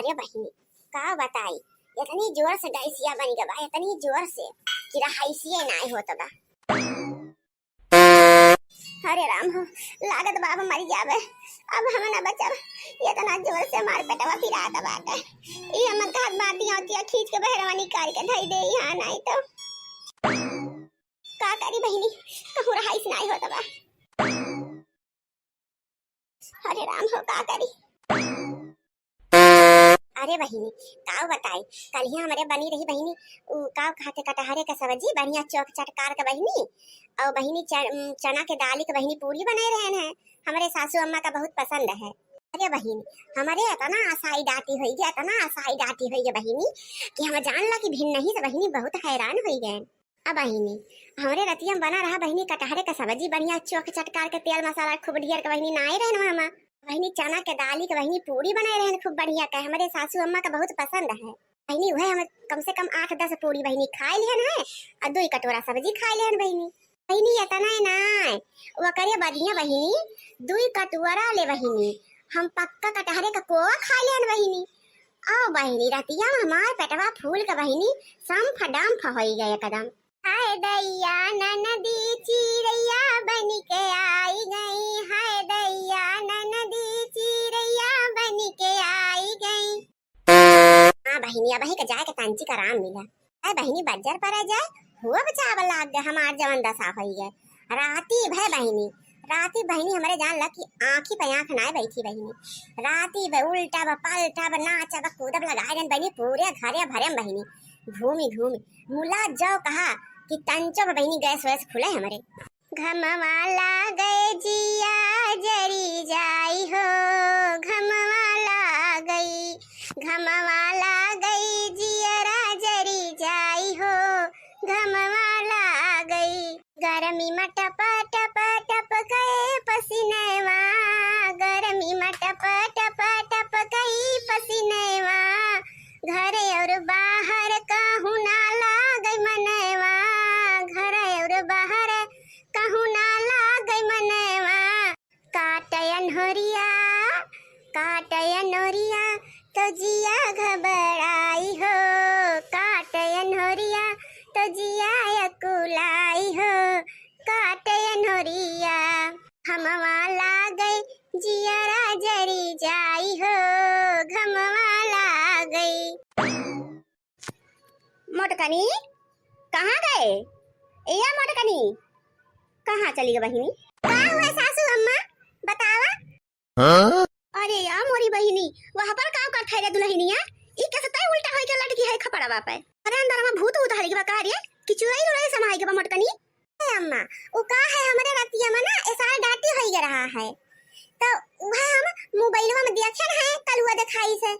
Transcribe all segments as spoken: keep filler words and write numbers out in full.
अरे बहिनी, का बताई, इतनी जोर से गैसिया बन गवा, इतनी जोर से कि रहाइसिये नाय होत बा। अरे राम हो, लागत बा अब मर जाबे, अब हम ना बचब। इतना जोर से हमार पेटवा पिरात बाटे। ई हमर घर बाटी औतिया खींच के बहरवा निकाल के धई दे, यहाँ नाय तो। का करी बहिनी, कहूँ रहाइस नाय होत बा। अरे राम हो, का करी? अरे बहिनी, का बताई, कलिया हमरे बनी रही बहिनी, उ का कहते, कटहरे के सब्जी, बढ़िया चोख चटकार के बहिनी, और बहिनी च-, उम, चना के दाली के बहिनी पूरी बनाए रहन है, हमरे सासू अम्मा का बहुत पसंद है। अरे बहिनी, हमरे इतना असाई डांटी होई गया, इतना असाई डांटी होई गया बहिनी, कि हम जान ला कि भिन नहीं से बहिनी बहुत हैरान होई गए। अब बहिनी, हमरे रतिया में बना रहा बहिनी कटहरे का सब्जी, बढ़िया चोख चटकार के, तेल मसाला खूब ढेर के बहिनी नाए रहन मामा। बहिनी चना के दाली के बहिनी पूरी बनाए रहन खूब बढ़िया के, हमरे सासू अम्मा का बहुत पसंद है। बहिनी उहे हम कम से कम आठ दस पूरी बहिनी खाए लिहन है और दो कटोरा सब्जी खाए लिहन बहिनी। बहिनी इतना ही नाय, ओकरे बदिया बहिनी दो कटोरा ले बहिनी हम पक्का कटहरे का कोवा खाए लिहन बहिनी। और बहिनी रतिया में हमार पेटवा फूल के बहिनी संफ डंफ होई गए एकदम। हाय दैया ननदी चिरैया बनिके आई गई, हाय दैया ननदी चिरैया बनिके आई गई। हाँ बहिनी, अबही के जाए के तंची का आराम मिला। अरे बहिनी, बज्जर पड़े जाए, हुआ बचाव लाग गए, हमार जवन दशा होई गए। राती भय बहिनी, राती बहिनी हमरे जान लग कि आँखी पे आँख नाय बैठी बहिनी। राती भय उल्टा बा, पलटा बा, नाचा बा, कूदब लगाए रहन बहिनी, पूरे घरे भरे में बहिनी घूमी घूमी। मुला जो कहा कि तंचो बा बहिनी गैस वैस खुले हमरे। घमवा लागे जिया जरी जाई हो, घमवा लागई, घमवा लागई जियरा जरी जाई हो, घमवा लागई। गरमी में टप टप टप गए पसीनवा, गरमी में टप टप टप गई पसीनवा। घर और बाहर कहूँ ना लागई मनवा, घर और बाहर कहूँ ना लागई मनवा। काटयन होरिया, काटयन होरिया, तो जिया घबराई हो, काटयन होरिया, तो जिया अकुलाई हो, काटयन होरिया। हमवा लागई जियरा जरी जाई हो, घमवा लागई। मोटकनी, कहाँ गए? ए या मोटकनी, कहाँ चली गई बहिनी? का हुआ सासू अम्मा, बतावा। हाँ? अरे या मोरी बहिनी, वहाँ पर का करत है रे दुल्हनिया? ई कैसे तय उल्टा होई के लटकी है खपड़वा पे? अरे अंदर में भूत उत हरी बा का रे? कि चुरई उरई समाई के बा मोटकनी? ए अम्मा, उ का है हमरे रतिया में ना एसार डांटी होई गे रहा है। तो उहे हम मोबाइलवा में देखे न है कलुआ देखाई से।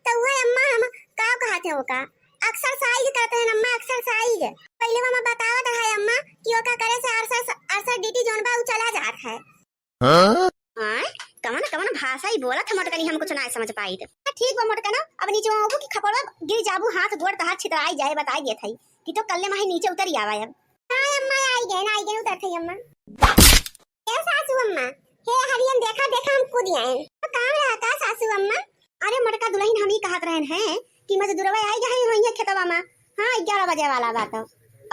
तो उहे अम्मा हम का कहत है ओका? एक्सरसाइज करते हैं अम्मा, एक्सरसाइज। मोबाइलवा में बतावत है अम्मा कि ओका करे से अरसर, अरसर डीटी जोन बा उ चला जात है। हाँ? हाँ? कवन, कवन भाषा ही बोलत है मोटकनी, हम कुछ ना समझ पाई। तो ठीक बा मोटकनो, अब नीचे आबू कि खपड़वा गिर जाबू, हाथ गोड़ तहार छितराई जाए, बताई देत है कि तो कल्ले माही नीचे उतरी आवा अब। हाँ अम्मा, आई गए, आई गए, उतरत है अम्मा। ए सासू अम्मा, हे हरियन देखा, देखा हम कूद आए। तो काम रहा का सासू अम्मा? अरे मोटका दुल्हन, हम ही कहत रहन हैं कि मजदूरवा आई गए हैं वहीं खेतवा में। हाँ, ग्यारह बजे वाला बात है।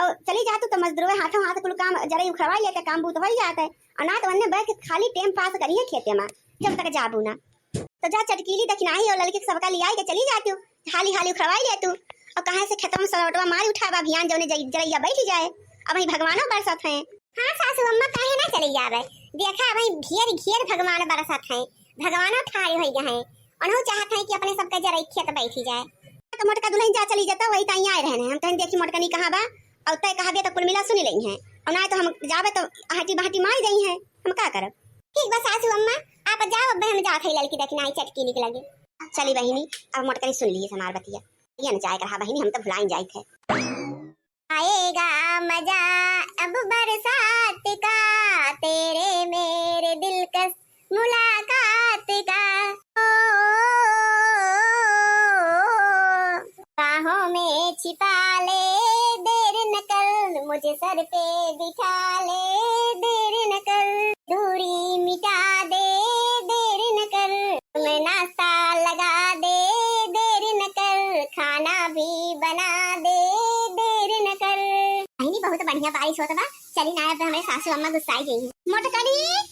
और चली जातू तो मजदूरवा हाथों हाथ कुल काम जरे उखड़वाई लेते, काम बूत होई जाते। और ना तो वन्ने बैठ के खाली टाइम पास करिए खेते में, जब तक जाबू ना। तो जा चटकीली दखिनाही और ललकी सबका लियाई के चली जातू, हाली हाली उखड़वाई लेतू। और कहाँ से खेतवा में सलवटवा मारी उठावा, अभियान जौने जई-, जरैया बैठ जाए। अब वहीं भगवानो बरसत हैं। हाँ सासू अम्मा, काहे ना चली जावे? देखा, वहीं घेर घेर भगवान बरसत हैं, भगवानो ठाड़े होई गए हैं, उन्हों चाहत हैं कि अपने सबके जरई खेत बैठी जाए। तो मोटका दुल्हन जा चली जाता, वही ताई आए रहने। हम कहन देखी मोटकनी कहाँ बा, और तय कहबे तो कुल मिला सुनी लेई हैं, और ना तो हम जावे तो हाटी बहाटी मारी देई हैं, हम का करब? ठीक बा सासू अम्मा, आप जाओ, अब हम जात है ललकी दखिनाही चटकीली के लगे। चली बहिनी, अब मोटकनी सुन ली हमार बतिया, ये न जाए के रहा बहिनी, हम तो भुलाइन जाइत है। आएगा मजा अब बरसात का, तेरे मेरे दिलकश मुलाकात का। ओ, बाहों में छिपा ले, देर न कर, मुझे सर पे बिठा ले, देर न कर, दूरी मिटा दे, देर न कर, मैं नाश्ता लगा दे, देर ना दे, देर न कर। बहिनी, बहुत बढ़िया बारिश होत बा। चली ना, अब हमरे सासू अम्मा गुस्साई गई हैं। मोटकरी,